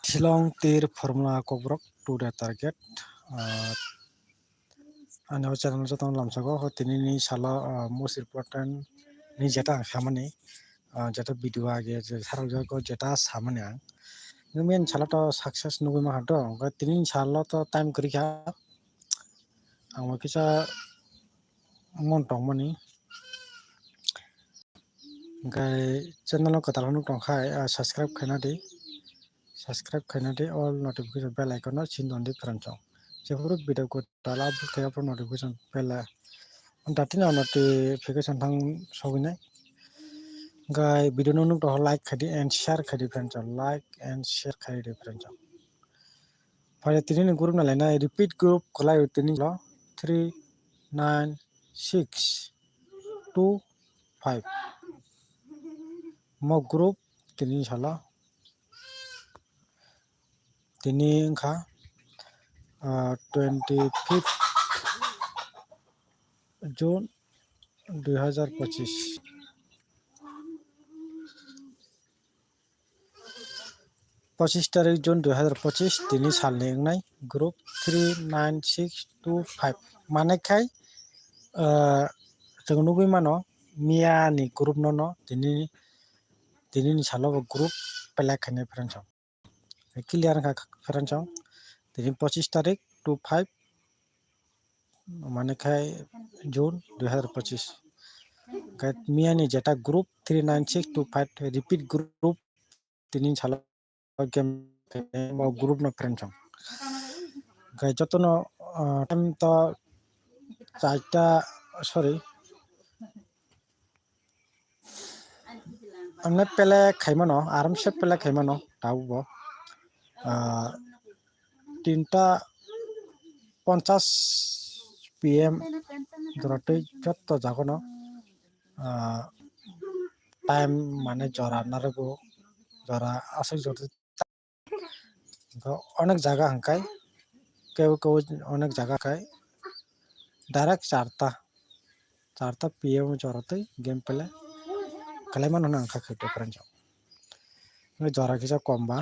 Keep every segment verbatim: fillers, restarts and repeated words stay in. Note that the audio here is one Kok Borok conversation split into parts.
Shillong tir formula kokborok to the target. Ah, ani o channel jotono lamsago, ho tini ni salo, ah, most important ni jeta ang samani, ah, jeta video age je sarok jago jeta samani ang. Nini salo to success nugui maha do, hwnkhe tini ni salo to time kwrwi kha. Ang bo kisa mon tongmani. Hwnkhe channel o kwtal phano tongkha, ah, subscribe khaina di. Subscribe khaina di, all notification bell icon no sin don di friends song. Jephuru video kwtal upload khayaphuru notification bell, ah, datino notification thang sogwinai. Hwnkhe video no nuk tongkha like khai di and share khai di friends song. Like and share khai di friends song. Phai tini ni group na lainai repeat group kwlai tini lo three nine six two five. Mo group tini salo tini wngkha, ah, twenty fifth June dui hazar pochis. Pochis tarik June dui hazar pochis tini salni wngnai group three nine six two five. Mane khai, ah, chwng nugui mano miya ni group no no tini, tini ni salo bo group pelek khainai friends song. Clear wngkha friends song. Tini pochis tarik two five mane khai June dui hazar pochis. Khai miya ni jeta group three nine six two five repeat group tini salo game o group no friends song. Khai jotono, ah, time to charta, sorry, Amne pele khaimano, aramse pele khaimano, taubo. Ah, tinta ponchas P M joratwi jotto jagono, ah, time mane jora narwgo, jora aswk jora Onek jaga hwnkhe, kebo kebo onek jaga khe direct charta, charta P M o joratwi game play khlai mano hwnwi ang kha khe difference o. Jora kisa kom ba,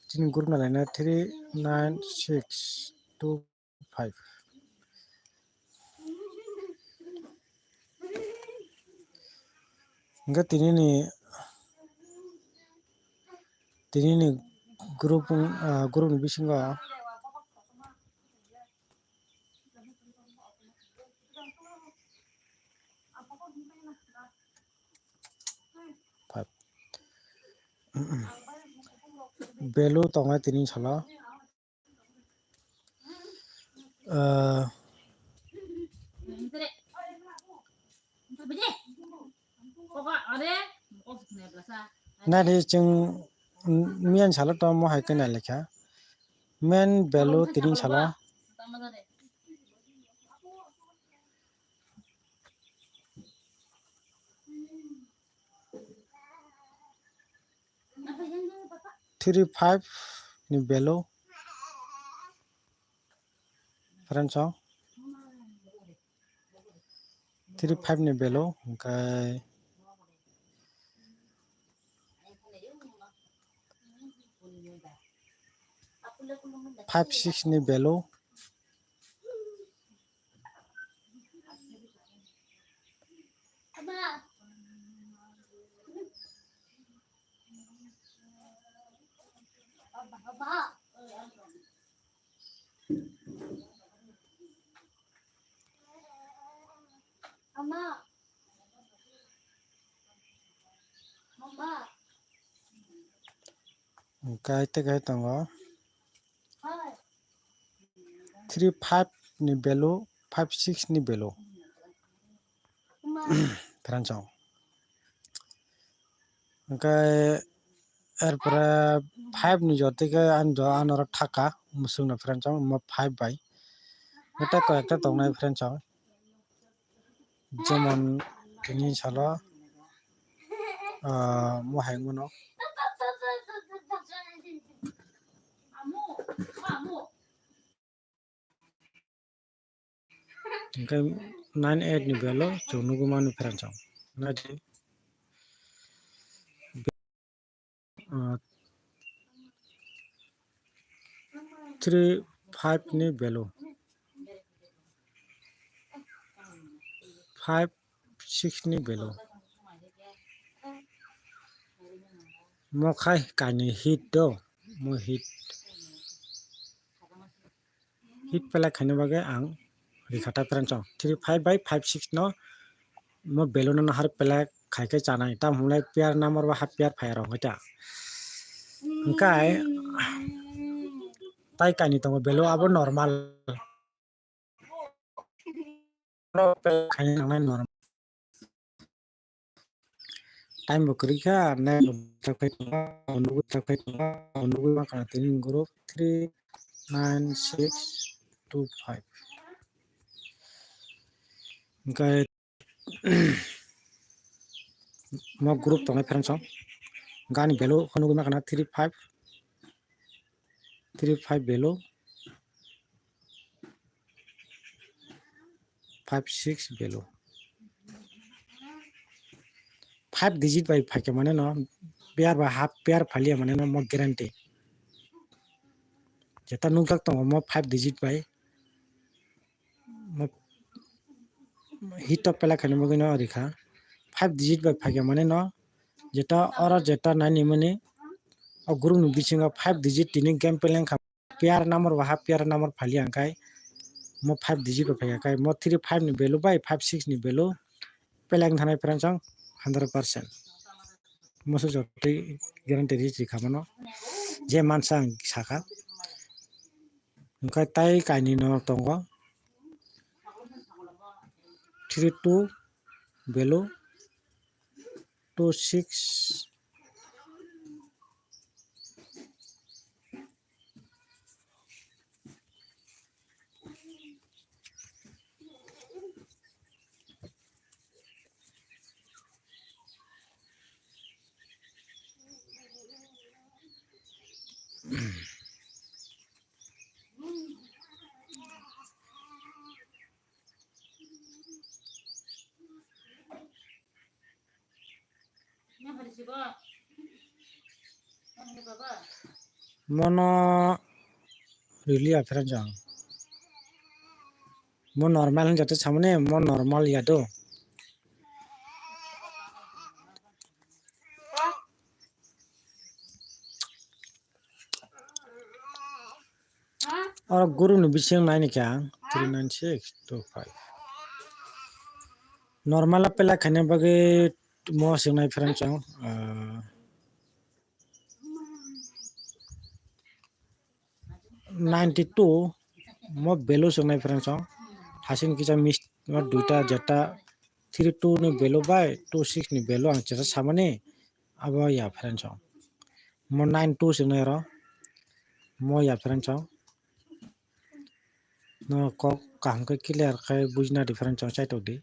chini group no laina three nine six two five. Hingke tini ni, tini ni group, ah, group ni bisingo five. Value tongnai tini salo. Ah, nari chwng miyan salo to mo hai khe nai lekha. Main value tini salo. Three five ni value. Friends o. Three five ni value, hingke five six ni value. Hingke tei khe tongo three five ni value, five six ni value. Friends o. Hingke erpore five ni jor tike ani jor ano oro thaka musuk no friends o, omo five bai. Tei koi ekta tongnai friends o. Jemon tini salo, ah, mo hai mano. Hingke nine eight ni value chwng nugui mani friends o. Nai di. Ah, three five ni value, five six ni value. Mo khai kainwi hit do, mo hit. Hit pelek khaina bagwi ang rikha ta friends o. Three five by five six no mo value no nahar pelek khai khe chanai. Tam hwnlai pair number ba half pair phai rok ta. Hwnkhe tai kainwi tongo value abo normal. Time bo kwrwi kha, net bo tak phai tongo, nugwi tak phai tongo, nugwi ma khana tini group three nine six two five. Hwnkhe mo group tongnai friends o, gani value khe nugwi ma khana three five, three five value, five six value. Five digit bai phaikhe mane no pair ba half pair phaliya mane no mo guarantee. Jeta nukjak tongo mo five digit bai. Mo hit to pelek khaina bagwi no rikha. Five digit bai phaikhe mane no jeta oro jeta nai ni mani o group ni bisingo five digit tini game peleng kha. Pair number ba half pair number phaliya hwnkhe mo five digit bai phaikha, mo three five ni value bai five six ni value peleng thanai friends ang hundred percent. Moso jotoi guarantee rich rikha mano je mansa ang sakha. Hwnkhe tai kainwi no tongo three two value two six. Mono rili aphera jang. Mo normal hin jate samani, mo normal ya do. Oro guru ni bising nai ni kha three nine six two five. Normal a pela khaina bagwi mo sing nai friends ang, ah, ninety two mo value sing nai friends ang. Hasin kisa mis mo duita jeta three two ni value bai two six ni value ang jeta samani abo ya friends ang. Mo nine two sing nai oro mo ya friends ang. No kok kaham khe clear khe bujina di friends ang chaitok di.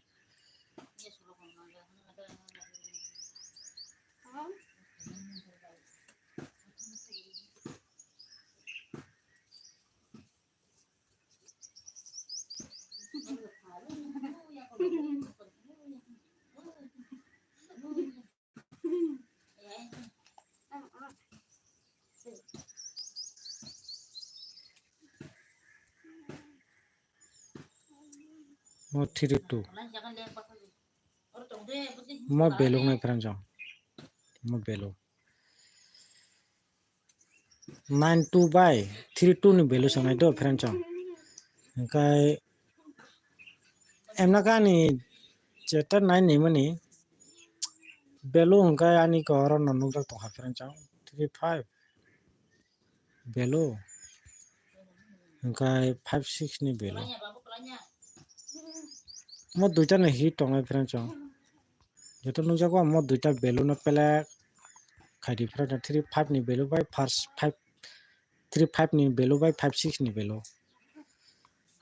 Mo three two. Mo beluk nai friends ang. Mo beluk. Nine two bai three two ni value sanai do friends ang. Hingkai emna khe ani cheta nine ni mani value hingkai ani ko oro no nukjak tongkha friends ang three five value hingkai five six ni value. Mo duita ni hit tongnai friends ang. Joto nukjago mo duita value no pelek khaidi friends ang three five ni value bai first five three five ni value bai five six ni value.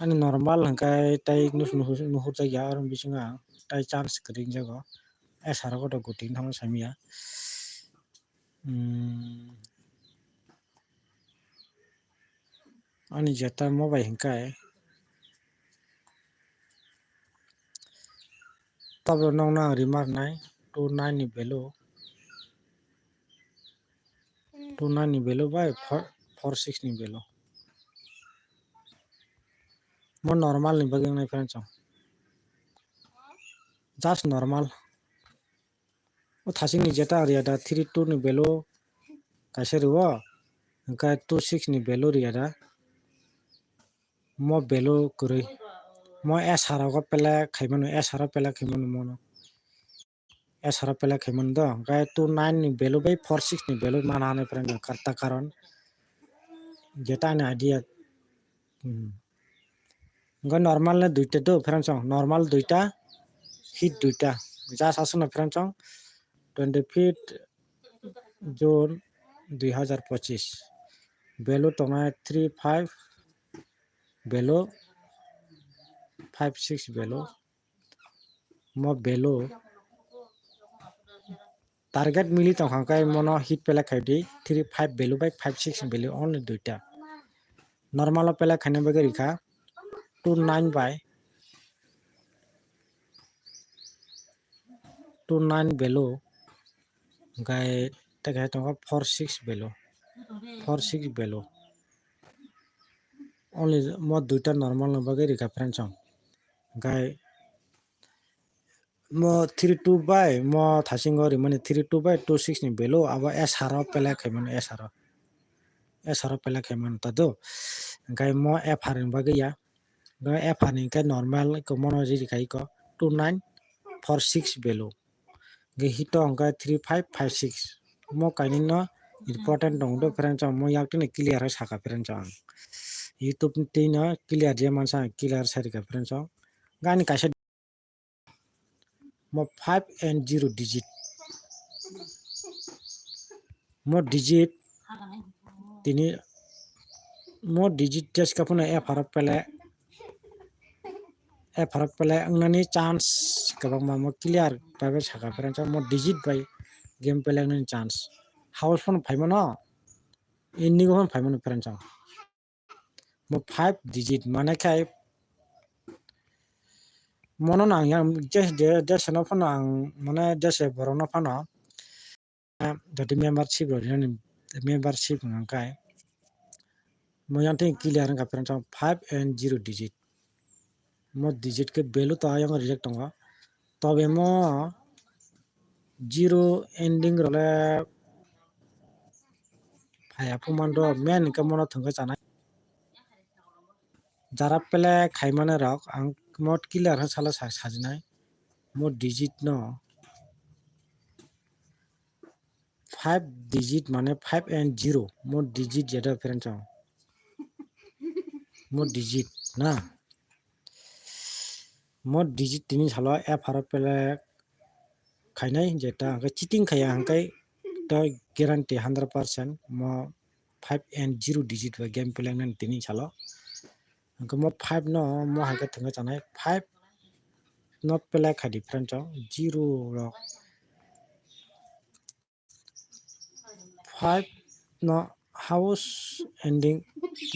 Ani normal hingkai tai nuhur nuhur jakya oro bisingo ang tai chance kwrwi wngjago. Esaro koto goti wngthangma samiya. Hmm. Ani jeta mo bai hingkai tablo nokno ang remark nai two nine ni value. Two nine ni value bai four six ni value. Mo normal ni bagwi wngnai friends song. Just normal. O thasing ni jeta area da three two ni value kaisa rio. Hwnkhe two six ni value ria da. Mo value kwrwi. Mo S R o pele khaimano, S R o pele khaimano mono. S R o pele khaimano do. Hwnkhe two nine ni value bai four six ni value mana hanai pore karta karon. Jeta ani idea. Hmm. Hwnkhe normal le duita do friends song, normal duita, hit duita. Just aswkno friends song, twenty fifth June dui hazar pochis. Value tongnai three five, value five six value. Mo value target mili tongkha khe mono hit pele khai di, three five value bai five six value only duita. Normal o pele khaina bagwi rikha two nine bai two nine value, hwnkhe tei kaisa tongo four six value, four six value. Only mo duita normal ni bagwi rikha friends song. Hwnkhe mo three two bai mo thasingo rimani three two bai two six ni value abo S R o pele khaimano S R o. S R o pele khaimano ta do. Hwnkhe mo F R ni bagwi ya. Hwnkhe F R ni hwnkhe normal iko mono riri khai iko two nine four six value. Hwnkhe hito hwnkhe three five five six. Mo kainwi no important tongo do friends song, mo yak tini clear hai saka friends song. YouTube ni twi no clear je mansa clear sai rika friends song. Gani kaisa mo five and zero digit. Mo digit tini mo digit test ka phano F R o pele F R o pele wngnani chance kwbangma mo clear bai saka friends song, mo digit bai game pele wngnani chance. House phano phaimano ending o phano phaimano friends song. Mo five digit mane khai mono nang yang je je je seno phano ang mane je se borok no phano, eh, jodi membership rok rinani membership hwnka khe mo yang tei clear wngkha friends song five and zero digit. Mo digit khe value to ayang rijak tongo. Tobe mo zero ending role phaya phuman do main hwnkhe mono thwngwi chanai. Jara pele khaimani rok ang mo clear khe salo sa-, sajinai. Mo digit no five digit mane five and zero mo digit jeta friends song. Mo digit na. Mo digit tini salo F R o pele khainai jeta hwnkhe cheating khaiya hwnkhe to guarantee hundred percent mo five and zero digit bai game pele nani tini salo. Hwnkhe mo five no mo hai khe thwngwi chanai five no pele khai di friends song zero rok. Five no house ending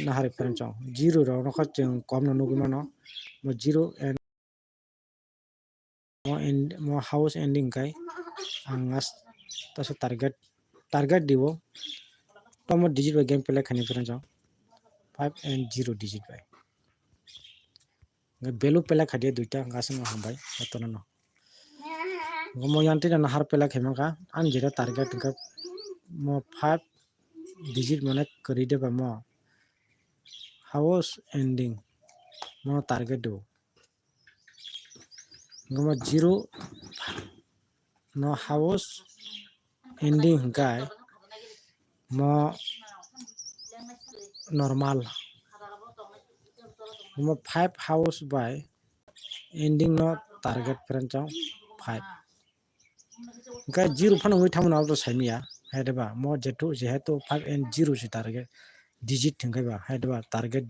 nahari friends song zero rok no kha chwng kom no nugwi mano mo zero and mo end mo house ending kai ang as tasa target target dibo tomo digit bai game play khani friends song five and zero digit bai. Hwnkhe value pele kha diya duita, hwnkhe aswk no hambai jotono no. Hwnkhe mo yang twi no har pele khai mankha, ani jeta target hwnkhe mo five digit mane kwrwi de ba mo house ending mo target do. Hwnkhe mo zero no house ending hwnkhe mo normal. Mo five house bai ending no target friends song five. Hwnkhe zero phano wngwi thangmano abo to saimanya. Hai de ba mo jetu jehetu five and zero se target digit hwnkhe ba hai de ba target,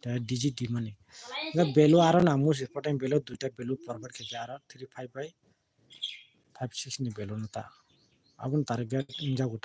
eh, digit di mani. Hwnkhe value aro nang musi photo value duita value forward khe aro three five bai five six ni value no ta. Aboni target wngjago ta.